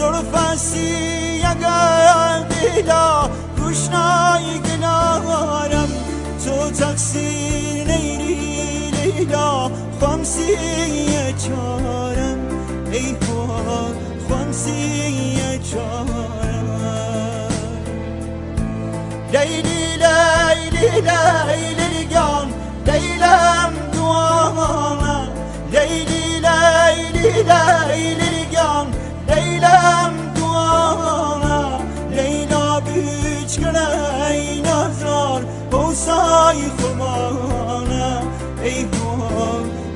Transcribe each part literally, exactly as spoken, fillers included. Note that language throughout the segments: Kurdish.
Zolfa siyege Leyla, ruşnayî gilarim, tu teqsîr neyrî Leyla, xwemsîye çarem, ey xwe, xwemsîye çarem. Leylî, leylî, leylî gyan, leylem duana. Leylî, leylî, leylî gyan, leylem duana. Leyla biçkine ey nazar, hosay xumana. Ey ho,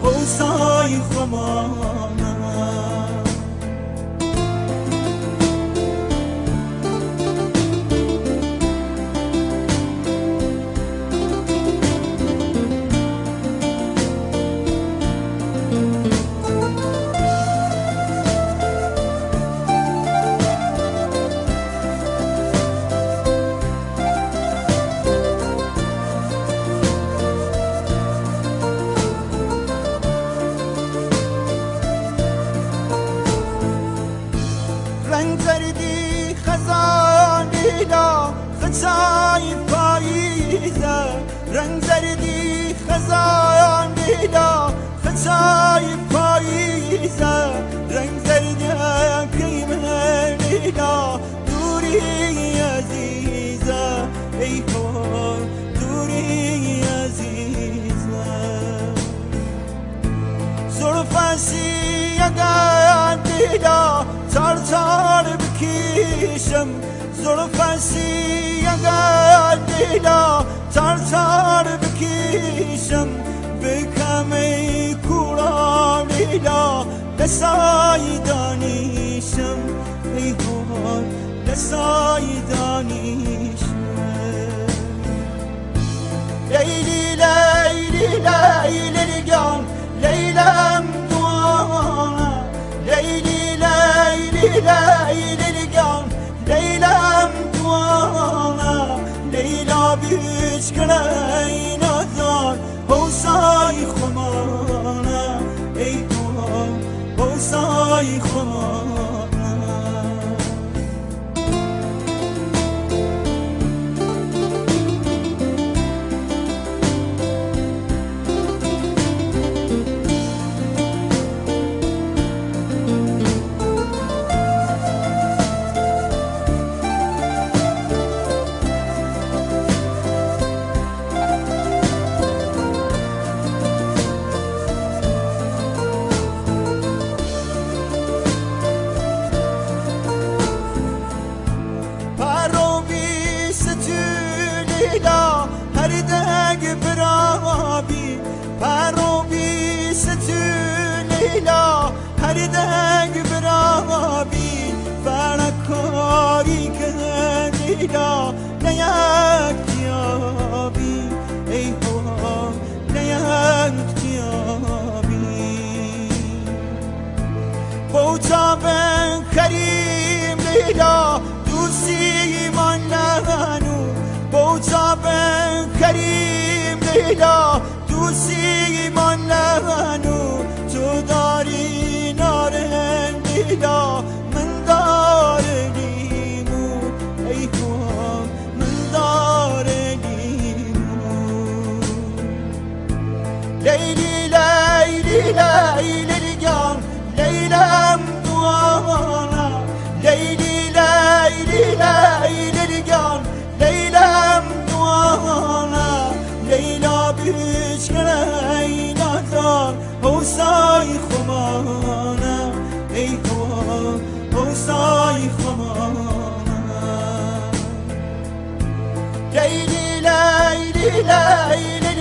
hosay xumana. Reng zerdî xezan Leyla, xizay payîze. Reng zerdî xezan Leyla, xizay payîze. Reng zerdî keyme Leyla, dûrî ezîze. Ey ho, dûrî ezîze. Zolfa siyege Leyla, tar tar bikîşim. Zolfa siyege Leyla, tar tar bikîşim. Bikemê kûra Leyla, desay danîşim. Ey ho, desay danîşim. Leylî, leylî, leylî gyan, leylem duana. Leylî, leylî, leylî gyan, leylem duana. Leyla biçkine ey nazar, hosay xumana. Ey ho, hosay xumana. Paro bî stû Leyla, her deng bira bî. Paro bî stû Leyla, her deng bira bî. Ferekarî ke Leyla, ne yek tiya bî. Ey ho, ne yek tiya bî. Bo çavên kerîm Leyla, tu sîman lenû. Bo çavên kerîm Leyla, tu sîman lenû. Tu darî narin Leyla, min darinî mû. Ey ho, min darinî mû. Leylî, leylî, leylî gyan, leylem duana. Leylî, leylî, leylî gyan, leylem duana. Leyla biçkine ey nazar, hosay xumana. Ey ho, hosay xumana. Leylî, leylî, leylî